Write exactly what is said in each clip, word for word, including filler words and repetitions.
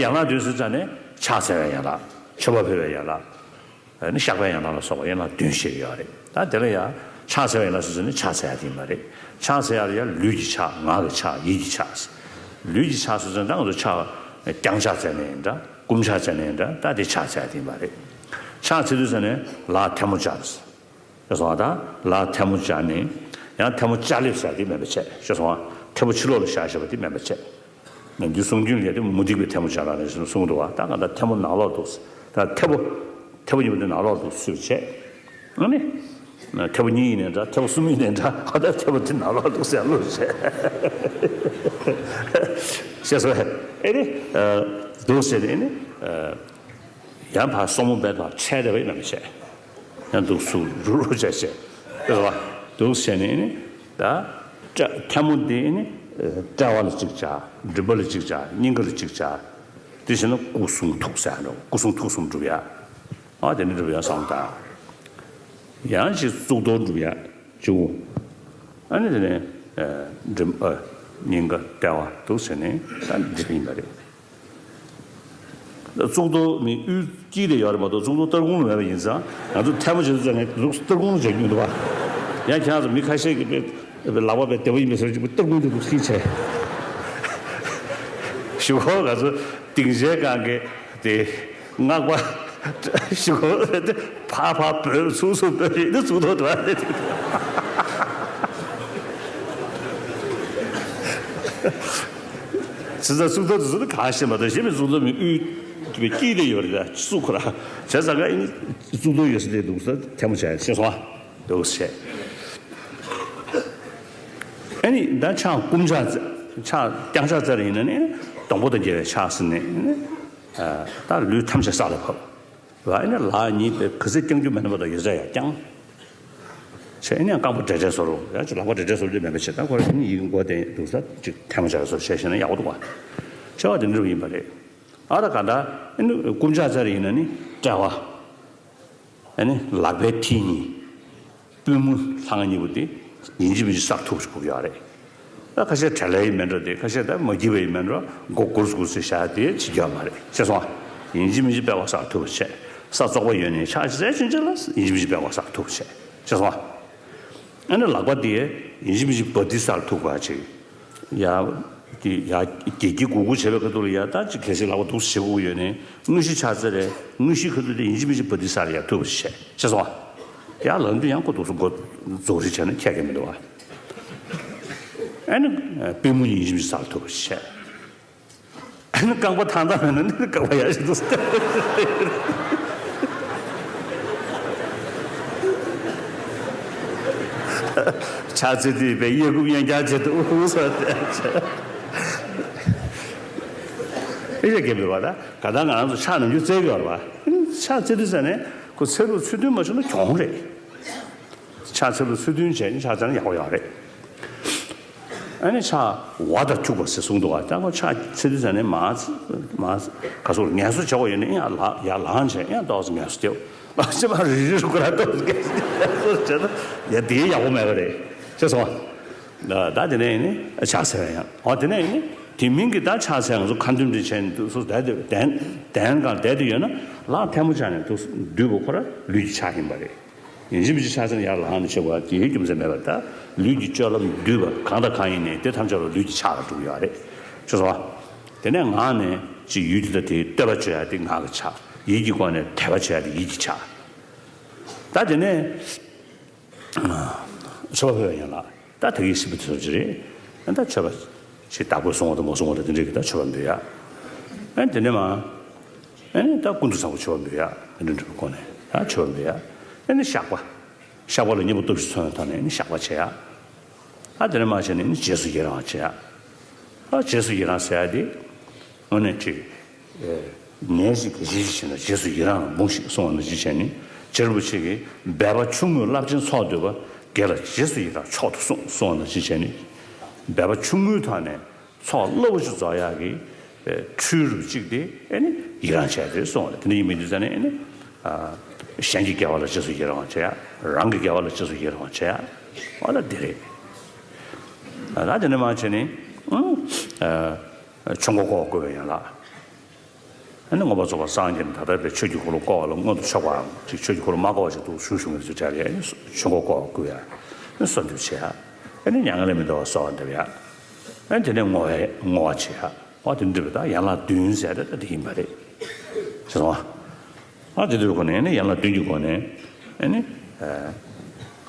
ཡན་ལག་བདུན་ཟེར་ཙང་ནས་ཕྱག་འཚལ་བའི་ཡན་ལག་མཆོད་པ་ཕུལ་བའི་ཡན་ལག་ནི་བཤགས་པའི་ཡན་ལག་ལ་སོགས་པ་ཡན་ལག་བདུན་བཤད་ཡོད་རེད། ད་དེ་ལ་ཡང་ཕྱག་འཚལ་བའི་ཡན་ལག་ཟེར་ཙང་ནི་ཕྱག་འཚལ་ཡ་དེ་ཡིན་པ་རེད། ཕྱག་འཚལ་ཡ་ལ་ཡང་ལུས་ཀྱི་ཕྱག་ངག་གི་ཕྱག་ཡིད་ཀྱི་ཕྱག་ལུས་ཀྱི་ཕྱག་ཟེར་ཙང་ད་ང་ཚོ་ཕྱག་བརྐྱང་ཕྱག་འཚལ་ནས་ཡིན་འདྲ་བསྐུམ་ཕྱག་འཚལ་ནས་ཡིན་འདྲ་ད་དེ་ཕྱག་འཚལ་ཡ་དེ་ཡིན་པ་རེད། ཕྱག་འཚལ་དུས་ཙང་ནས་ལག་ཐལ་མོ་སྦྱར། ཤེས་སོང་ང་། ད་ལག་ཐལ་མོ་སྦྱར་ནས་ཡང་ཐལ་མོ་སྦྱར་ལེབ་ཟེར་དེ་མེད་པ་བྱས། ཤེས་སོང་ང་། ཐལ་མོ་ཕྱི་ལོགས་ལ་བཞག་བཞག་པ་དེ་མེད་པ་བྱས། ནམ་རྒྱུན་གསུང་རྒྱུན་ལས་དེ་མུ་སྟེགས་པའི་ཐལ་མོ་སྦྱར་ལ་ནས་གསུང་འདུག་བ། ད་ག་ད་ཐལ་མོ་ནང་ལོགས་འདུག་ད་ཐལ་མོ་ཐལ་མོ་གཉིས་པོ་དེ་ནང་ལོགས་འདུག་སུས་བྱས། ཨ་ནི། ཐལ་མོ་གཉིས་ཡིན་ནའི་འདྲ་ཐལ་མོ་གསུམ་ཡིན་ནའི་འདྲ་ཨ་ད་ཐལ་མོ་དེ་ནང་ལོགས་འདུག་ཟེར་བློ་བྱས། ཤེས་སོང་ཨེ་ནི། འདུག་ཟེར་ནས་ཨེ་ནི། ཡང་ཕར་སོར་མོ་བེད་པར་ཆད་བསྡད་པ་ཡིན་ན་མི་བྱེད། ཡང་འདུག་སུ་རུ་རུ་བྱས་བྱས། ཨེ་བ། འདུག་བྱས་ནས་ནི། ད། ཐལ་མོ་འདི་ནི། དཔྲལ་བ་ལ་གཅིག་བྱ། མགྲིན་པ་ལ་གཅིག་བྱ། སྙིང་ག་ལ་གཅིག་བྱ། དེ་བྱས་ན་སྐུ་གསུང་ཐུགས་ཟེར་འགྲོ། སྐུ་གསུང་ཐུགས་གསུམ་སྒྲུབ་ཡ། ཨ་དེ་ནི་སྒྲུབ་ཡ་བསམ་དང་། ཡང་ཅིག་གཙུག་ཏོར་སྒྲུབ་ཡ། བཅུ། ཨ་ནི་དེ་ནས། མགྲིན། སྙིང་ག་དཔྲལ་བ་འདུག་བྱས་ནས་ད་འགྲིག་ཡིན་པ་རེད། གཙུག་ཏོར་ནི་དབུའི་དཀྱིལ་དེ་ཡོད་རེད་མ་གཏོགས་གཙུག་ཏོར་སྟར་ཁུང་ལ་མེད་པ་ཡིན་ཙང་ང་ཚོ་ཐལ་མོ་བྱེད་དུས་ཙང་ནས་གཙུག་སྟར་ཁུང་ལ་བྱེད་རྒྱུ་འདུག་བ། ཡང་ཁྱེད་རང་ཚོ་མི་ཁ་ཤས་ཀྱིས་དཔེ་དཔེ་ལག་པ་དཔེ་བདེ་པོ་ཡིན་པའི་བཟོ་ཅིག་སྟར་ཁུང་དུ་འདུག་ཤེས་བྱས། གཞུག་གུ་ང་ཚོ་སྡིངས་ཆའི་སྒང་གི་དེ་སྔགས་པ་གཞུག་གུ་དེ་ཕར་ཕར་འབོད་ཚུར་ཚུར་འབོད་རེད་དེ་གཙུག་ཏོར་འདུག་བ་རེད། ཚིག་ཚ་གཙུག་ཏོར་དེ་ཚོ་ནི་གང་ཤེས་མ་གཏོགས་གཞན་པའི་གཙུག་ཏོར་མི་དབུས་དེ་བའི་དཀྱིལ་དེ་ཡོད་རེད་ད་གཙུག་ཁོ་ར་བྱས་ཙང་ཀ་ཨིན་གཙུག་ཏོར་ཡོད་ས་དེ་འདུག་ས་ཐལ་མོ་བྱས་ཤེས་སོང་ཨ་འདུག་བྱས། ཨ་ནི་ད་ཕྱག་བསྐུམ་ཕྱག་ཕྱག་བརྐྱང་ཕྱག་ཙམ་ཡིན་ན་ནི་སྡོང་པོ་དང་འགལ་བའི་ཕྱག་ཟེར་ནས་ནི་ད་ལུས་ཐམས་ཅད་ས་ལ་བབས། ལ་ཨེ་ནས་ལག་གཉིས་པའི་ག་ཚོད་བརྐྱང་རྒྱུ་མེད་ན་མ་གཏོགས་ཡོད་ཚད་ཡར་བརྐྱང་། བྱས་ཨེ་ནས་རྐང་པ་བྲེལ་བྲེལ་བཟོ་རོགས་ཡང་ཅིག་ལག་པ་བྲེལ་བྲེལ་བཟོ་རྒྱུ་མེད་པ་བྱས་ད་ཁོ་རང་ཨེ་ནས་ཡིད་མགོ་བསྟན་འདུག་ས་ཅིག་ཐལ་མོ་སྦྱར་བཟོ་བྱས་ཤེས་ན་ཡག་པོ་འདུག་བ། བྱས་པ་དེ་འདྲ་ཡིན་པ་རེད། ཨ་ད་ག་ད་ཨེ་ནས་བསྐུམ་ཕྱག་ཙམ་ཡིན་ན་ནི་དཔྲལ་བ། ཨེ་ནས་ལག་པའི་མཐིལ་གཉིས། པུས་མོ་ལྷ་ང་གཉིས་པོ་དེ་ཡིན་གཅིག་མིན་གཅིག་སར་ཐུག་ཅིག་དགོས་ཀྱི་ཡོད་རེད། ད་ཁ་ཤས་བྲེལ་ལེ་ཡིན་མིན་འགྲོ་དེ་ཁ་ཤས་ད་མ་བགྱིས་པ་ཡིན་མིན་འགྲོ་མགོ་སྒུར་སྒུར་ཟེར་བཞག་དེ་བྱེད་རྒྱུ་མ་རེད་ཤེས་སོང་ཨ། ཡིན་གཅིག་མིན་གཅིག་དཔྲལ་བ་སར་ཐུག་པ་བྱས། ས་བཙོག་པ་ཡོད་ནའི་ཕྱག་ཅིག་རེ་ཅིག་ཅིག་ལ་ཡིན་གཅིག་མིན་གཅིག་དཔྲལ་བ་སར་ཐུག་པ་བྱས་ཤེས་སོང་ཨ། ཨ་ནི་ལག་པ་དེ་ཡིན་གཅིག་མིན་གཅིག་བ་དི་སར་ཐུག་པ་ཅིག་ཡ། དེ་ཡ་གི་གི་གུ་གུ་བྱེད་པའི་ཁ་ཐུག་ལ་ཡ་ད་ཅིག་གལ་སྲིད་ལག་པ་འདུག་སེ་བྱེད་དགོས་ཡོད་ནའི་དངོས་གཞི་ཕྱག་འཚལ་རེད་དངོས་གཞིའི་ཁ་ཐུག་དེ་ཡིན་གཅིག་མིན་གཅིག་བ་དི་སར་ཡ་ཐུག་པ་ཅིག་བྱས་ཤེས་སོང་ཨ། ཡར་ལངས་དུས་ཡང་ཁོ་འདུག་སེ་མགོ་རྫོགས་རེ་བྱས་ན་ཁྱད་ཀྱང་མི་འདུག་ཨ། ཨ་ནི་པུས་མོ་གཉིས་ཡིན་གཅིག་མིན་གཅིག་སར་ཐུག་པ་ཅིག་བྱས། ཨ་ནི་རྐང་པ་ཐང་ཐང་མེད་ན་ནི་རྐང་པ་ཡར་ཞིག་འདུག་སེ། ཕྱག་འཚལ་དུས་པའི་གཡས་བསྐུམ་གཡོན་བརྐྱང་བྱས་འདུག་སེ། ཨེ་ཡ་གེ་མི་བ་ད་ག་ད་ང་རང་ཚོ་ཕྱག་ནམ་རྒྱུན་འཚལ་གྱི་ཡོད་རེད་བ། ཕྱག་འཚལ་དུས་ཙ་ནས་ཁོ་འཚལ་ལུགས་ཚུལ་མཐུན་མ་བྱུང་ན་གྱོང་རེད། ཕྱག་འཚལ་ལུགས་ཚུལ་མཐུན་བྱས་ནས་ཕྱག་འཚལ་ན་ཡག་པོ་ཡོད་རེད། ཨ་ནི་ཕྱག་འོག་ཏུ་ཐུག་པ་ཟེར་གསུངས་འདུག་བ། ད་ཁོ་ཕྱག་འཚལ་དུས་ཙ་ནས་མར་མར་ག་ཚོད་ངལ་གསོ་བྱ་བ་ཡོད་ན་ཡང་ལ་ཡར་ལངས་བྱས་ཡང་ཏོག་ཙམ་ངལ་གསོ་སྟེར། མ་གཞི་མ་རི་རི་རུ་ཁོ་ར་ཏོག་ཙམ་ངལ་གསོ་བྱས་ན་ཡ་དེ་ཡག་པོ་མེད་པ་རེད་ཤེས་སོང་ཨ། ད་དེ་ནས་ཡིན་ནི་ཕྱག་འཚལ་བ་ཡང་འོ་དེ་ནས་ཡིན་ནི་དེ་མིན་གྱི་ད་ཕྱག་འཚལ་ང་ཚོ་ཁ་འདོན་འདི་བྱས་ནས་འདུག་སེ་བསྡད་དེ་གདན་གདན་སྒང་བསྡད་དེ་ཡོད་ན་ལག་ཐལ་མོ་སྦྱར་ནས་འདུག་སེ་འདུས་པ་ཁོ་ར་ལུས་ཀྱི་ཕྱག་ཡིན་པ་རེད། ཡིན་གཅིག་མིན་གཅིག་ཕྱག་འཚལ་ཡར་ལངས་ནས་བྱེད་དགོས་པ་དེའི་རྒྱུ་མཚན་མེད་པར་ད་ལུས་ཀྱི་སྤྱོད་ལམ་འདུས་པ་གང་དང་གང་ཡིན་ནའི་དེ་ཐམས་ཅད་ལ་ལུས་ཀྱི་ཕྱག་ལ་འགྲོ་གི་ཡོད་རེད་ཤེས་སོང་ཨ། དེ་ནས་ངག་ནས་ཅིག་ཡུལ་དེ་དང་དེའི་བསྟོད་པ་བརྗོད་ཡ་དེ་ངག་གི་ཕྱག་ཡིད་ཀྱི་སྒོ་ནས་དད་པ་བརྗོད་ཡ་དེ་ཡིད་ཀྱི་ཕྱག་ད་དེ་ནས་མཆོད་པ་ཕུལ་བ་ཡིན་ལ་ད་ད་གིན་ཞུས་པ་དེ་ཚོ་ཅིག་རེད། ད་མཆོད་པ་ཅིག་བདག་པོས་གསུང་བ་དང་མ་གསུང་བ་དང་དེ་འདྲས་ཀྱི་ད་མཆོད་པ་འབུལ་ཡ། ཨ་དེ་ནས་མ། ཨ་ནི་ད་ཀུན་ཏུ་བཟང་པོ་མཆོད་པ་འབུལ་ཡ། དེ་འདྲ་འདྲ་པོ་སྒོ་ནས་ད་མཆོད་པ་འབུལ་ཡ། ཨ་ནི་བཤགས་པ། བཤགས་པ་ལ་གཉེན་པོ་སྟོབས་བཞི་མཚོན་ཡོང་ཐོག་ནས་ཨ་ནི་བཤགས་པ་བྱེད་ཡ། ཨ་དེ་ནས་མ་བྱས་ནས་ཨ་ནི་རྗེས་སུ་ཡི་རང་བ་བྱེད་ཡ། ཨ་རྗེས་སུ་ཡི་རང་ཟེར་ཡ་དེ། དངོས་གནས་ཅིག་ནད་ཞིག་གི་གཞི་ཞིག་བྱས་ན་རྗེས་སུ་ཡི་རང་ལ་འབུངས་ཤིག་གསུང་བ་ནང་བཞིན་བྱས་ནས་རྗེ་རིན་པོ་ཆེ་གིས་འབད་པ་ཆུང་ངུས་རླབས་ཆེན་ཚོགས་བསྡུས་པ། དགེ་ལ་རྗེས་སུ་ཡི་རང་མཆོག་ཏུ་གསུངས་གསུང་བ་ནང་བཞིན་བྱས་ནས་འབད་པ་ཆུང་ངུའི་ཐོག་ནས། ཚོགས་རླབས་པོ་ཆེ་རྫོགས་ཡག་གི་ཨེ་འཕྲུལ་རུ་གཅིག་དེ་ཨེ་ནི་ཡི་རང་བྱས་ཏེ་གསུངས་པ་རེད། དེ་འདྲ་ཡིན་མིན་དུས་ཙང་ནས་ཨེ་ནི་ཨ་གཞན་གྱི་དགེ་བ་ལ་རྗེས་སུ་ཡི་རང་བ་བྱེད་ཡ། རང་གི་དགེ་བ་ལ་རྗེས་སུ་ཡི་རང་བ་བྱེད་ཡ། འོ་ད་འདི་རེད། ཨ་ད་དེ་འདྲ་མ་བྱས་ནས་ཨ་ཆོས་འཁོར་བསྐོར་བ་བསྐོར་བའི་ཡན་ལག་ཨ་ནི་མངོན་པར་རྫོགས་པར་སངས་རྒྱས་ནས་ད་ལྟ་བའི་ཆོས་ཀྱི་འཁོར་ལོ་བསྐོར་བ་ལ་མངོན་དུ་ཕྱོགས་པའམ་ཅིག་ཆོས་ཀྱི་འཁོར་ལོ་མ་བསྐོར་བ་ཞིག་འདུག་ཞུ་ཞུ་མཁན་ཚོའི་གྲས་ལ་ཡ་ཨ་ནི་གསོལ་འདེབས་བྱེད་ཡ། ཨ་ནི་མྱ་ངན་ལས་མི་འདའ་བར་གསོལ་བ་འདེབས་ཡ། ཨ་ནི་དེ་ནས་བསྔོ་བའི་བསྔོ་བ་བྱེད་ཡ། ཨ་དེ་འདྲ་བའི་ད་ཡན་ལག་བདུན་ཟེར་ཡ་དེ་ད་དེ་ཡིན་པ་རེད། ཤེས་སོང་ཨ། ཨ་དེ་འདྲའི་སྒོ་ནས་ཨ་ནི་ཡན་ལག་བདུན་གྱི་སྒོ་ནས་ཨ་ནི་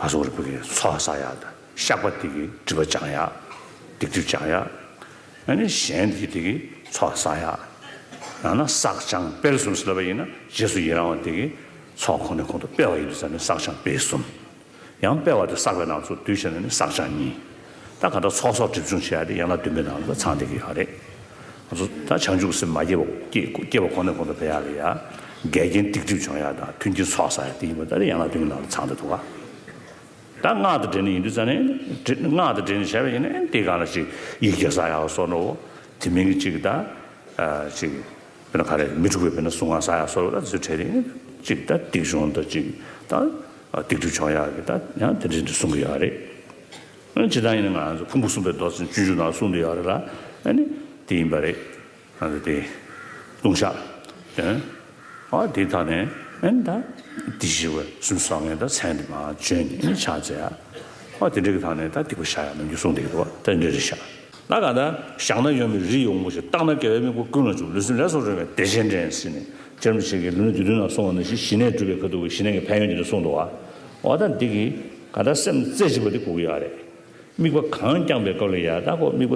ཨ་ག་རེ་ཟེར་དགོས་རེད། བོད་ཀྱི་ཚོགས་བསགས་ཡ་དང་བཤགས་པ་དེ་གི་སྒྲིབ་པ་སྦྱང་ཡ། སྡིག་སྒྲིབ་སྦྱང་ཡ། ཨ་ནི་གཞན་དེ་གི་དེ་གི་ཚོགས་བསགས་ཡ། ཡང་ན་བསགས་སྦྱང་སྤེལ་གསུམ་ཟེར་ལབ་པ་ཡིན་ན་རྗེས་སུ་ཡི་རང་བ་དེ་གི་ཚོགས་གོང་ནས་གོང་དུ་སྤེལ་བ་ཡིན་དུས་ཙང་ནས་བསགས་སྦྱང་སྤེལ་གསུམ། ཡང་སྤེལ་བ་དེ་བསགས་པའི་ནང་ཚུར་བསྡུས་བྱས་ན་ནི་བསགས་སྦྱང་གཉིས། ད་ག་འདྲ་ཚོགས་གསོག་སྒྲིབ་སྦྱོང་བྱེད་ཡ་དེ་ཡན་ལག་བདུན་པའི་ནང་ལ་ཚང་བསྡད་ཀྱི་ཡོད་རེད། ང་ཚོ་ད་བྱང་ཆུབ་སེམས་མ་སྐྱེས་པ་སྐྱེ་སྐྱེས་པ་གོང་ནས་གོང་དུ་འཕེལ་ཡ་ལ་ཡ། འགལ་རྐྱེན་སྡིག་སྒྲིབ་སྦྱོང་ཡ་དང་མཐུན་རྐྱེན་ཚོགས་བསགས་ཡ་དེ་ཡིན་པ་ད་ནི་ཡན་ལག་བདུན་གྱི་ནང་ལ་ཚང་བསྡད་འདུག་ག་ད་སྔགས་དང་འབྲེལ་ནས་ཡིན་དུས་ཙང་ནས་སྔགས་དང་འབྲེལ་ནས་བྱས་པ་ཡིན་ན་དེའི་སྒང་ལ་ཅིག་ཡིག་བརྒྱ་བསགས་ཡག་སོགས་འགྲོ། དེ་མིན་གྱི་ཅིག་ད་ཅིག་དཔེར་ན་ག་རེ་མི་འཁྲུགས་པའི་དཔེར་ན་གཟུངས་སྔགས་བསགས་ཡག་སོགས་ད་ཚུལ་བྲལ་རིང་ཅིག་ད་སྡིག་སྦྱོང་དང་ཅིག་ད་སྡིག་སྒྲིབ་སྦྱོང་ཡག་གི་ད་ཡང་དེ་འདྲ་འདྲ་གསུང་གི་ཡོད་རེད། སྤྱིར་བཏང་ཡིན་ན་ང་ཚོ་ཕུང་པོ་གསུམ་པའི་མདོ་ཚན་སྤྱོད་འཇུག་ནང་གསུངས་ཏེ་ཡོད་རེད་ལ། ཨ་ནི་དེ་ཡིན་པ་རེད། ང་ཚོ་དེ་ལྟུང་བཤགས་དོན། ཨ་དེའི་ཐོག་ནས་ཨ་ནི་ད་དེ་ཞི་བའི་སུམ་ཅུ་སོ་ལྔའི་ད་མཚན་དེ་མར་བརྗོད་ནས་ཨ་ནི་ཕྱག་འཚལ་ཡ། ཨ་དེ་འདྲ་གི་ཐོག་ནས་ད་སྡིག་པ་བཤགས་ཡ་ནམ་རྒྱུན་གསུངས་བསྡད་ཀྱི་འདུག་ད་འདྲ་རེད་ཤག་ལ་ག་ད་བཞག་ན་ཡོང་བའི་རི་ཡི་དབང་པོ་ཞིག་བརྟགས་ན་དགེ་བའི་དམིགས་པ་ཀུན་ལ་འཇུག་ལུས་སེམས་ལས་སུ་རུང་བའི་བདེ་ཆེན་འདྲེན་ཟེར་ནས་སྤྱིར་བཏང་ཞིག་གི་ལུས་ནི་བདུད་འདུལ་ནང་གསུངས་པ་ནང་བཞིན་ཞི་གནས་སྒྲུབ་པའི་ཁ་ཐུག་གི་ཞི་གནས་ཀྱི་ཕན་ཡོན་དེ་འདྲ་གསུངས་འདུག་བ། འོ་ད་འདི་གི་ག་ད་སེམས་རྩེ་གཅིག་པ་དེ་དགོས་ཀྱི་ཡོད་རེད། དམིགས་པ་གང་བསྐྱངས་པའི་སྐབས་ལ་ཡ་ད་ཁོ་དམིགས་པ་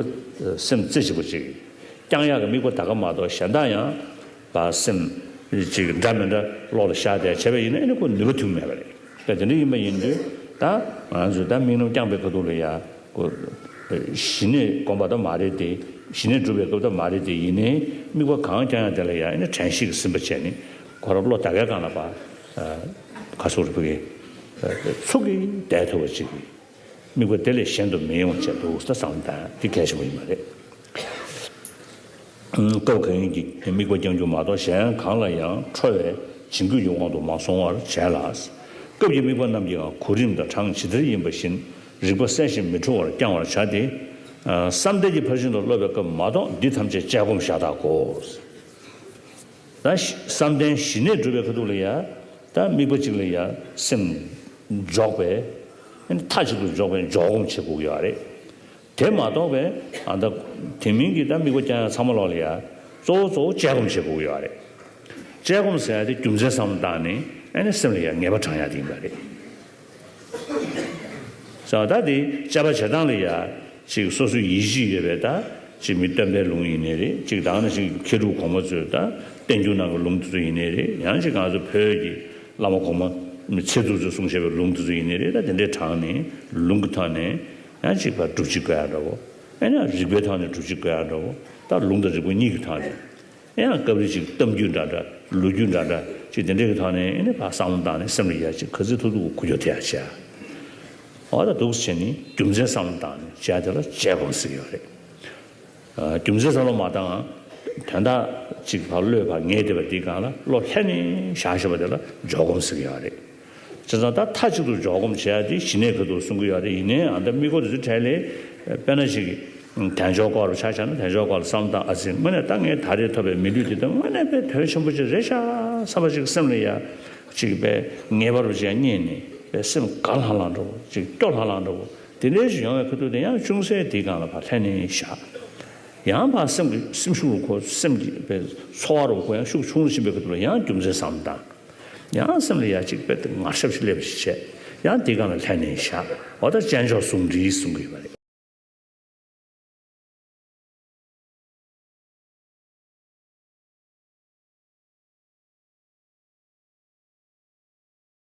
སེམས་རྩེ་གཅིག་པ་ཅིག་བསྐྱང་ཡག་གི་དམིགས་པ་ད་ག་མ་གཏོགས་གཞན་དག་ཡང་བ་སེམས་ཅིག་འདྲ་མི་འདྲ་བློ་ལ་ཤར་བསྡད་བྱས་པ་ཡིན་ན་ཨ་ནི་ཁོ་ནུས་པ་ཐོན་མེད་པ་རེད། ད་དེ་འདྲ་ཡིན་པ་ཡིན་དུས་ད་ང་ཚོས་ད་དམིགས་རྣམ་བསྐྱངས་པའི་ཁ་ཐུག་ལ་ཡ་ཁོ་ཞི་གནས་སྒོམ་པ་ད་མ་རེད་དེ། ཞི་གནས་སྒྲུབ་པའི་སྐབས་ད་མ་རེད་དེ། ཡིན་ནའི་དམིགས་པ་གང་བསྐྱང་ཡག་དེ་ལ་ཡ་ཨ་ནི་དྲན་ཤེས་ཀྱིས་ཟིན་པ་བྱས་ནས་ཁོ་རང་བློ་ད་གའི་སྒང་ལ་བ་ག་སོགས་རེ་ཕུག་གི་ཚུགས་ཀྱིས་བསྡད་ཐུབ་པ་ཅིག་དམིགས་པ་དེ་ལས་གཞན་དུ་མི་ཡོང་བྱས་འདུག་ས་བསམ་དང་དེ་གལ་ཆེན་པོ་ཡིན་པ་རེད། སྐབས་གང་ཡིན་གྱི་དམིགས་པ་བསྐྱང་རྒྱུ་མ་གཏོགས་གཞན་གང་ལ་ཡང་ཁྲོ་བའི་བྱིང་རྒོད་ཀྱི་དབང་དུ་མ་སོང་བར་བྱས་ལ། སྐབས་ཀྱི་དམིགས་པ་རྣམས་ཀྱི་གོ་རིམ་དང་གྲངས་ཇི་ལྟར་ཡིན་པ་བཞིན་རིག་པ་གསལ་ཞིང་མི་འཁྲུལ་བར་བསྐྱང་བར་བྱ་སྟེ། བསམ་གཏན་གྱི་ཕར་ཕྱིན་དུ་སློབ་པའི་སྐབས་མ་གཏོགས་འདི་ཐམས་ཅད་དཔྱད་སྒོམ་བཞག་དག་གོ། ད་བསམ་གཏན་ཞི་གནས་སྒྲུབ་པའི་ཁ་ཐུག་ལ་ཡ། ད་དམིགས་པ་གཅིག་ལ་ཡ་སེམས་འཇོག་པའི། མཐའ་གཅིག་ཏུ་འཇོག་པའི་འཇོག་སྒོམ་བྱེད་དགོས་ཀྱི་ཡོད་རེད། དེ་མ་གཏོགས་པའི་ཨ་ད་དེ་མིན་གྱི་ད་དམིགས་པ་བསྐྱང་ཡ་ཚང་མ་ལོག་ལ་ཡ་གཙོ་བོ་གཙོ་བོ་དཔྱད་སྒོམ་བྱེད་དགོས་ཀྱི་ཡོད་རེད། དཔྱད་སྒོམ་ཟེར་ཡ་དེ་རྒྱུ་མཚན་བསམ་བློ་བཏང་ནས་ཨ་ནི་སེམས་ལ་ཡ་ངེས་པ་དྲངས་ཡ་དེ་ཡིན་པ་རེད། ཟེར་བ་ད་དེ་དཔྱད་པ་བྱེད་སྟངས་ལ་ཡ། ཅིག་སོ་སོའི་ཡིད་ཆེས་ཡོད་པའི་ད་ཅིག་མི་སྟོན་པའི་ལུང་ཡིན་ནའི་རེད། ཅིག་དང་ནི་ཅིག་མཁས་གྲུབ་གོང་མ་ཚོས་ད་བསྟན་འགྱུར་ནང་གི་ལུང་དེ་ཚོ་ཡིན་ནའི་རེད། ཡང་ཅིག་ང་ཚོ་བོད་ཀྱི་བླ་མ་གོང་མ་མི་ཚེ་ཐུབ་ཚོས་གསུངས་བཞག་པའི་ལུང་དེ་ཚོ་ཡིན་ནའི་རེད། ད་དེ་འདྲའི་དྲངས་ནས་ལུང་གི་ཐོག་ནས་ཡང་ཅིག་ཕར་སྒྲུབ་བྱེད་བཀོད་ཡ་འདྲ་བོ། ཡང་ཡང་རིགས་པའི་ཐོག་ནས་སྒྲུབ་བྱེད་བཀོད་ཡ་འདྲ་བོ། ད་ལུང་དང་རིགས་པ་གཉིས་ཀྱི་ཐོག་ནས། ཡང་སྐབས་རེ་ཅིག་གཏམ་རྒྱུད་འདྲ་འདྲ་ལོ་རྒྱུས་འདྲ་འདྲ་ཅིག་དེ་འདྲའི་གི་ཐོག་ནས་ཨེ་ནི་ཕར་བསམ་བློ་བཏང་ནས་སེམས་ལ་ཡ་ཅིག་ག་ཚོད་ཐུབ་ཐུབ་གུ་གུ་རྒྱུ་དེ་ཡ་བྱས། འོ་ད་འདུག་སེ་བྱས་ནས་རྒྱུ་མཚན་བསམ་བློ་བཏང་ནས་བྱས་དེ་ལ་དཔྱད་སྒོམ་ཟེར་གྱི་ཡོད་རེད། རྒྱུ་མཚན་བསམ་བློ་མ་བཏང་དོན་དག་ཅིག་ཕར་བློས་ཕར་ངེས་བསྡད་པ་དེའི་སྒང་ལ་བློ་ལྷན་ནེ་བཞག་བཞག་པ་དེ་ལ་འཇོག་སྒོམ་ཟེར་གྱི་ཡོད་རེད། བྱས་ཙང་ད་མཐའ་གཅིག་ཏུ་འཇོག་སྒོམ་བྱེད་ཡ་དེ་ཞི་གནས་ཁ་ཐུག་གསུང་གི་ཡོད་རེད། ཡིན་ནའི་ཨ་ད་དམིགས་སྒོ་དེ་ཚོའི་གྲས་ལས་དཔེར་ན་ཞིག་དལ་འབྱོར་སྐོར་ལ་ཆ་བཞག་ན་དལ་འབྱོར་སྐོར་ལ་བསམ་སྟངས་ཨ་ཙི་དངོས་གནས་ད་ངས་ད་རེས་ཐོབ་པའི་མི་ལུས་འདི་ད་དངོས་གནས་དཔེ་དོན་ཆེན་པོ་ཅིག་རེད་ཤག་བསམ་པ་ཅིག་སེམས་ལ་ཡ་ཅིག་དཔེ་ངེས་པར་དུ་ཅིག་རྙེད་ནས་དཔེ་སེམས་དགའ་ལྷང་ལྷང་འདྲ་བོ་ཅིག་སྐྱོ་ལྷང་ལྷང་འདྲ་བོ་དེ་འདྲའི་ཞིག་ཡོང་བའི་ཁ་ཐུག་དེ་ཡང་ཅུང་ཟད་དེའི་སྒང་ལ་ཕར་ལྷན་ནེ་བཞག་ཡང་ཕར་སེམས་ཀྱི་སེམས་ཤུགས་རུ་ཁོ་སེམས་ཀྱི་དཔེ་ཚོར་བ་རུ་ཁོ་ཡང་ཤུགས་ཆུང་རུ་ཕྱིན་པའི་ཁ་ཐུག་ལ་ཡང་རྒྱུ་མཚན་བསམ་བཏང་། ཡང་སེམས་ལ་ཡ་གཅིག་དཔེ་དེ་ངར་ཤབ་ཤིག་སླེབས་པ་ཞིག་བྱས། ཡང་དེའི་སྒང་ལ་ལྷན་ནེ་བཞག་འོ་ད་དཔྱད་འཇོག་ཟུང་འབྲེལ་གསུང་གི་ཡོད་པ་རེད།